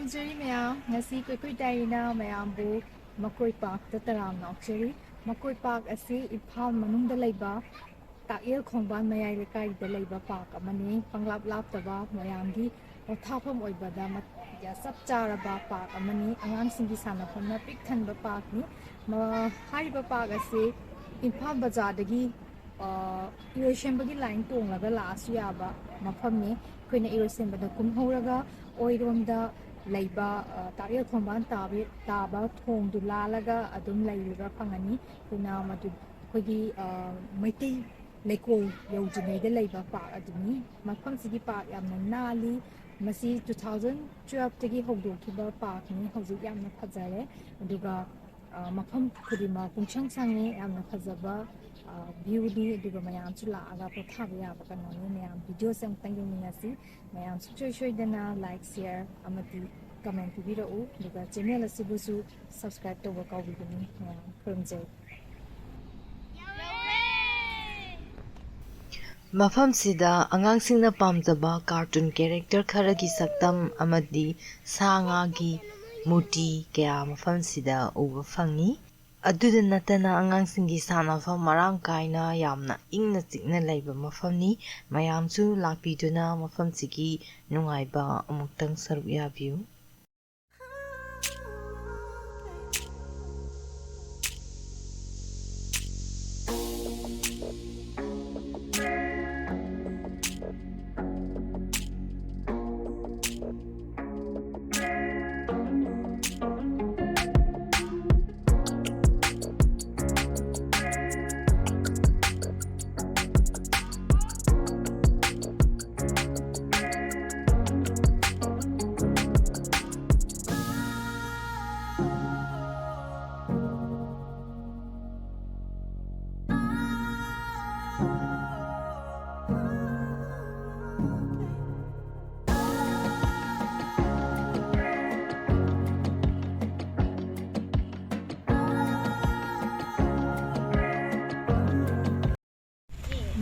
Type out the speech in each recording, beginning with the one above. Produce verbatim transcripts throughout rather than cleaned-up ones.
ꯈꯨꯔꯨꯝꯖꯔꯤ ꯃꯌꯥꯝ, ꯉꯁꯤ ꯀꯨꯏꯀꯨꯏ ꯗꯥꯏꯔꯤꯅ ꯃꯌꯥꯝꯕꯨ ꯃꯀꯣꯏ ꯄꯥꯔꯛꯇ ꯇꯔꯥꯝꯅ ꯑꯣꯛꯆꯔꯤ꯫ ꯃꯀꯣꯏ ꯄꯥꯔꯛ ꯑꯁꯤ ꯏꯝꯐꯥꯜ ꯃꯅꯨꯡꯗ ꯂꯩꯕ ꯇꯥꯛꯌꯦꯜ ꯈꯣꯡꯕꯥꯟ ꯃꯌꯥꯏ ꯂꯩꯀꯥꯏꯗ ꯂꯩꯕ ꯄꯥꯔꯛ ꯑꯃꯅꯤ꯫ ꯄꯪꯂꯥꯞ ꯂꯥꯞꯇꯕ ꯃꯌꯥꯝꯒꯤ ꯄꯣꯊꯥꯐꯝ ꯑꯣꯏꯕꯗ ꯃ-, ꯆꯞ ꯆꯥꯔꯕ ꯄꯥꯔꯛ ꯑꯃꯅꯤ꯫ ꯑꯉꯥꯡꯁꯤꯡꯒꯤ ꯁꯥꯟꯅꯐꯝꯅ ꯄꯤꯛ ꯊꯟꯕ ꯄꯥꯔꯛꯅꯤ꯫ ꯃ-, ꯍꯥꯏꯔꯤꯕ ꯄꯥꯔꯛ ꯑꯁꯤ ꯏꯝꯐꯥꯜ ꯕꯖꯥꯔꯗꯒꯤ, ꯑ, ꯏꯔꯣꯏꯁꯦꯝꯕꯒꯤ ꯂꯥꯏꯟ ꯇꯣꯡꯂꯒ ꯂꯥꯛꯑꯁꯨ ꯌꯥꯕ ꯃꯐꯝꯅꯤ꯫ ꯑꯩꯈꯣꯏꯅ ꯏꯔꯣꯏꯁꯦꯝꯕꯗ ꯀꯨꯝꯍꯧꯔꯒ ꯑꯣꯏꯔꯣꯝꯗ ꯂꯩꯕ, ꯑ, ꯇꯥꯛꯌꯦꯜ ꯈꯣꯡꯕꯥꯟ ꯇꯥꯕ, ꯇꯥꯕ ꯊꯣꯡꯗꯨ ꯂꯥꯜꯂꯒ ꯑꯗꯨꯝ ꯂꯩꯕ ꯐꯪꯉꯅꯤ꯫ ꯑꯗꯨꯅ ꯃꯗꯨ ꯑꯩꯈꯣꯏꯒꯤ, ꯑ, ꯃꯩꯇꯩ ꯂꯩꯀꯣꯜ ꯌꯧꯗ꯭ꯔꯤꯉꯩꯗ ꯂꯩꯕ ꯄꯥꯔꯛ ꯑꯗꯨꯅꯤ꯫ ꯃꯐꯝꯁꯤꯒꯤ ꯄꯥꯔꯛ ꯌꯥꯝꯅ ꯅꯥꯜꯂꯤ꯫ ꯃꯁꯤ two thousand twelve ꯇꯒꯤ ꯍꯧꯗꯣꯛꯈꯤꯕ ꯄꯥꯔꯛꯅꯤ꯫ ꯍꯧꯖꯤꯛ ꯌꯥꯝꯅ ꯐꯖꯔꯦ꯫ ꯑꯗꯨꯒ, ꯑ, ꯃꯐꯝ ꯈꯨꯗꯤꯡꯃꯛ ꯄꯨꯡꯁꯪ ꯁꯪꯉꯤ, ꯌꯥꯝꯅ ꯐꯖꯕ, ꯑ, view ꯅꯤ꯫ ꯑꯗꯨꯒ ꯃꯌꯥꯝꯁꯨ ꯂꯥꯛꯑꯒ ꯄꯣꯊꯥꯕ ꯌꯥꯕ ꯀꯩꯅꯣꯅꯤ꯫ ꯃꯌꯥꯝ video ꯁꯦ ꯑꯃꯨꯛꯇꯪ ꯌꯦꯡꯃꯤꯟꯅꯁꯤ꯫ ꯃꯌꯥꯝ ꯁꯨꯡꯁꯣꯏ ꯁꯣꯏꯗꯅ like, share ꯑꯃꯗꯤ comment ꯄꯤꯕꯤꯔꯛꯎ꯫ ꯑꯗꯨꯒ channel ꯑꯁꯤꯕꯨꯁꯨ subscribe ꯇꯧꯕ ꯀꯥꯎꯕꯤꯒꯅꯨ꯫ ꯃꯌꯥꯝ ꯈꯨꯔꯨꯝꯖꯔꯤ꯫ ꯃꯐꯝꯁꯤꯗ ꯑꯉꯥꯡꯁꯤꯡꯅ ꯄꯥꯝꯖꯕ cartoon character ꯈꯔꯒꯤ ꯁꯛꯇꯝ ꯑꯃꯗꯤ ꯁꯥ ꯉꯥꯒꯤ ꯃꯨꯔꯇꯤ ꯀꯌꯥ ꯃꯐꯝꯁꯤꯗ ꯎꯕ ꯐꯪꯉꯤ꯫ ꯑꯗꯨꯗ ꯅꯠꯇꯅ ꯑꯉꯥꯡꯁꯤꯡꯒꯤ ꯁꯥꯟꯅꯐꯝ ꯃꯔꯥꯡ ꯀꯥꯏꯅ ꯌꯥꯝꯅ ꯏꯪꯅ ꯆꯤꯛꯅ ꯂꯩꯕ ꯃꯐꯝꯅꯤ꯫ ꯃꯌꯥꯝꯁꯨ ꯂꯥꯛꯄꯤꯗꯨꯅ ꯃꯐꯝꯁꯤꯒꯤ ꯅꯨꯡꯉꯥꯏꯕ ꯑꯃꯨꯛꯇꯪ ꯁꯔꯨꯛ ꯌꯥꯕꯤꯌꯨ꯫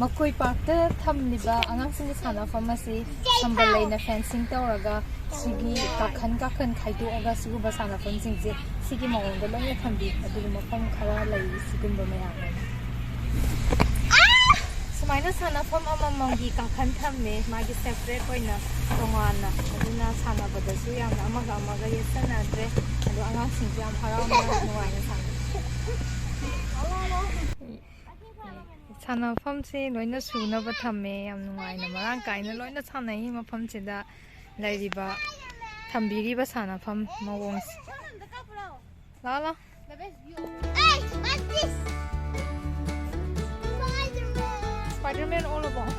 ꯃꯀꯣꯏ ꯄꯥꯔꯛꯇ ꯊꯝꯂꯤꯕ ꯑꯉꯥꯡꯁꯤꯡꯒꯤ ꯁꯥꯟꯅꯐꯝ ꯑꯁꯤ ꯁꯝꯕꯜ ꯂꯩꯅ fencing ꯇꯧꯔꯒ ꯁꯤꯒꯤ ꯀꯥꯈꯟ ꯀꯥꯈꯟ ꯈꯥꯏꯗꯣꯛꯑꯒ ꯁꯤꯒꯨꯝꯕ ꯁꯥꯟꯅꯐꯝꯁꯤꯡꯁꯦ ꯁꯤꯒꯤ ꯃꯑꯣꯡꯗ ꯂꯣꯏꯅ ꯊꯝꯕꯤ꯫ ꯑꯗꯨꯒ ꯃꯐꯝ ꯈꯔ ꯂꯩ ꯁꯤꯒꯨꯝꯕ ꯃꯌꯥꯝ ꯑꯃ꯫ ꯁꯨꯃꯥꯏꯅ ꯁꯥꯟꯅꯐꯝ ꯑꯃꯃꯝꯒꯤ ꯀꯥꯈꯟ ꯊꯝꯃꯦ, ꯃꯥꯒꯤ separate ꯑꯣꯏꯅ ꯇꯣꯉꯥꯟꯅ꯫ ꯑꯗꯨꯅ ꯁꯥꯟꯅꯕꯗꯁꯨ ꯌꯥꯝꯅ ꯑꯃꯒ ꯑꯃꯒ ꯌꯦꯠꯁꯟꯅꯗ꯭ꯔꯦ꯫ ꯑꯗꯣ ꯑꯉꯥꯡꯁꯤꯡꯁꯨ ꯌꯥꯝ ꯍꯔꯥꯎꯅ ꯅꯨꯡꯉꯥꯏꯅ ꯁꯥꯟꯅꯩ꯫ ꯁꯥꯟꯅꯐꯝꯁꯦ ꯂꯣꯏꯅ ꯁꯨꯅꯕ ꯊꯝꯃꯦ꯫ ꯌꯥꯝ ꯅꯨꯡꯉꯥꯏꯅ ꯃꯔꯥꯡ ꯀꯥꯏꯅ ꯂꯣꯏꯅ ꯁꯥꯟꯅꯩ ꯃꯐꯝꯁꯤꯗ ꯂꯩꯔꯤꯕ, ꯊꯝꯕꯤꯔꯤꯕ ꯁꯥꯟꯅꯐꯝ ꯃꯑꯣꯡꯁꯦ꯫ ꯂꯥꯛꯑꯣ, ꯂꯥꯛꯑꯣ꯫ Hey, what's this? Spider-Man. Spider-Man all about.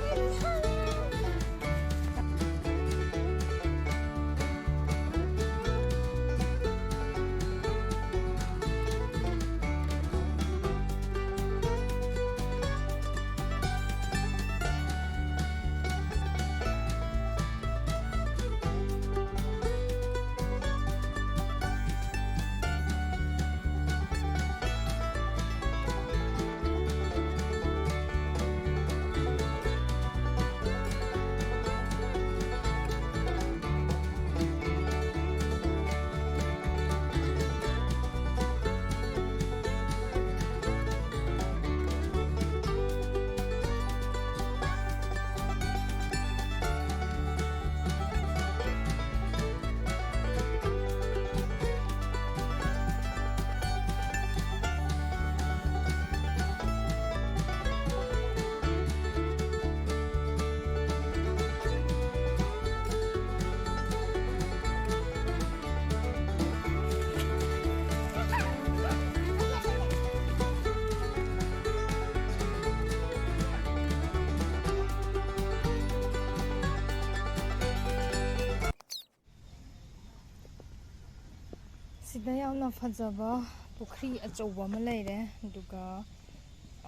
ꯁꯤꯗ ꯌꯥꯝꯅ ꯐꯖꯕ ꯄꯨꯈ꯭ꯔꯤ ꯑꯆꯧꯕ ꯑꯃ ꯂꯩꯔꯦ, ꯑꯗꯨꯒ,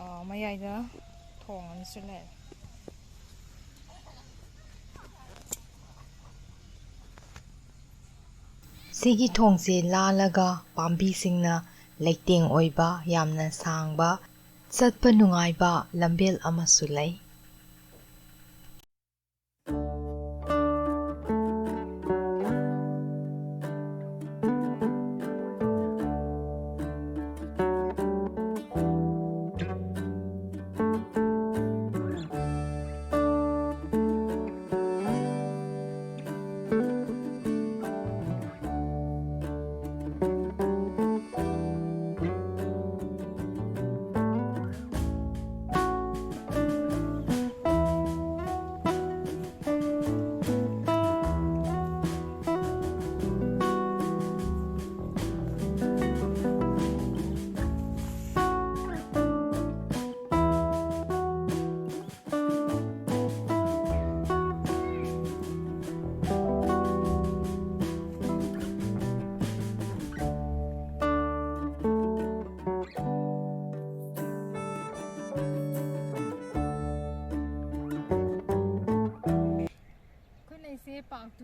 ꯑ, ꯃꯌꯥꯏꯗ ꯊꯣꯡ ꯑꯃꯁꯨ ꯂꯩꯔꯦ꯫ ꯁꯤꯒꯤ ꯊꯣꯡꯁꯦ ꯂꯥꯜꯂꯒ ꯄꯥꯝꯕꯤꯁꯤꯡꯅ ꯂꯩꯇꯦꯡ ꯑꯣꯏꯕ ꯌꯥꯝꯅ ꯁꯥꯡꯕ, ꯆꯠꯄ ꯅꯨꯡꯉꯥꯏꯕ ꯂꯝꯕꯦꯜ ꯑꯃꯁꯨ ꯂꯩ꯫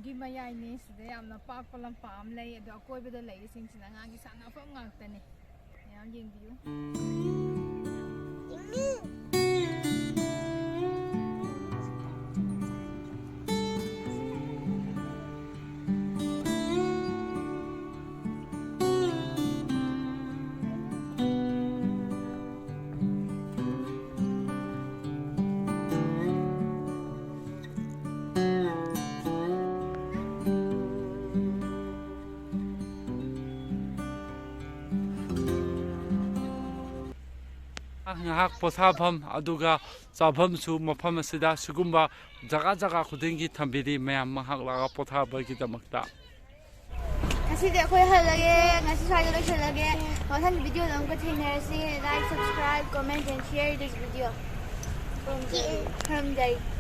ꯒꯤ ꯃꯌꯥꯏꯅꯤ꯫ ꯁꯤꯗ ꯌꯥꯝꯅ ꯄꯥꯛꯄ ꯂꯝꯄꯥꯛ ꯑꯃ ꯂꯩ, ꯑꯗꯣ ꯑꯀꯣꯏꯕꯗ ꯂꯩꯔꯤꯁꯤꯡꯁꯤꯅ ꯑꯉꯥꯡꯒꯤ ꯁꯥꯟꯅꯐꯝ ꯉꯥꯛꯇꯅꯤ꯫ ꯃꯌꯥꯝ ꯌꯦꯡꯕꯤꯌꯨ꯫ ꯉꯥꯏꯍꯥꯛ ꯄꯣꯊꯥꯐꯝ ꯑꯗꯨꯒ ꯆꯥꯐꯝꯁꯨ ꯃꯐꯝ ꯑꯁꯤꯗ ꯁꯤꯒꯨꯝꯕ ꯖꯒꯥ ꯖꯒꯥ ꯈꯨꯗꯤꯡꯒꯤ ꯊꯝꯕꯤꯔꯤ, ꯃꯌꯥꯝ ꯉꯥꯏꯍꯥꯛ ꯂꯥꯛꯑꯒ ꯄꯣꯊꯥꯕꯒꯤꯗꯃꯛꯇ꯫ ꯉꯁꯤꯗꯤ ꯑꯩꯈꯣꯏ ꯍꯜꯂꯒꯦ, ꯉꯁꯤ ꯁ꯭ꯋꯥꯏꯗ ꯂꯣꯏꯁꯤꯜꯂꯒꯦ꯫ ꯃꯊꯪꯒꯤ video ꯗ ꯑꯃꯨꯛꯀ ꯊꯦꯡꯅꯔꯁꯤ꯫ Like, subscribe, comment and share this video. ꯈꯨꯔꯨꯝꯖꯔꯤ꯫ ꯈꯨꯔꯨꯝꯖꯔꯤ꯫